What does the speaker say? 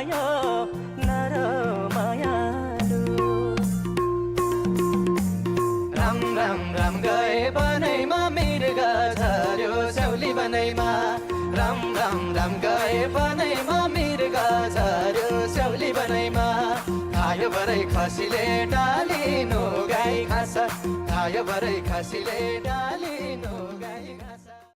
यो नर मायालु राम राम राम गए बनैमा मृगा झर्यो स्याउली बनैमा राम राम राम गए बनैमा मृगा झर्यो स्याउली बनैमा खायो भरै खसीले डालिनो गाई घाँस खायो भरै खसीले डालिनो गाई घाँस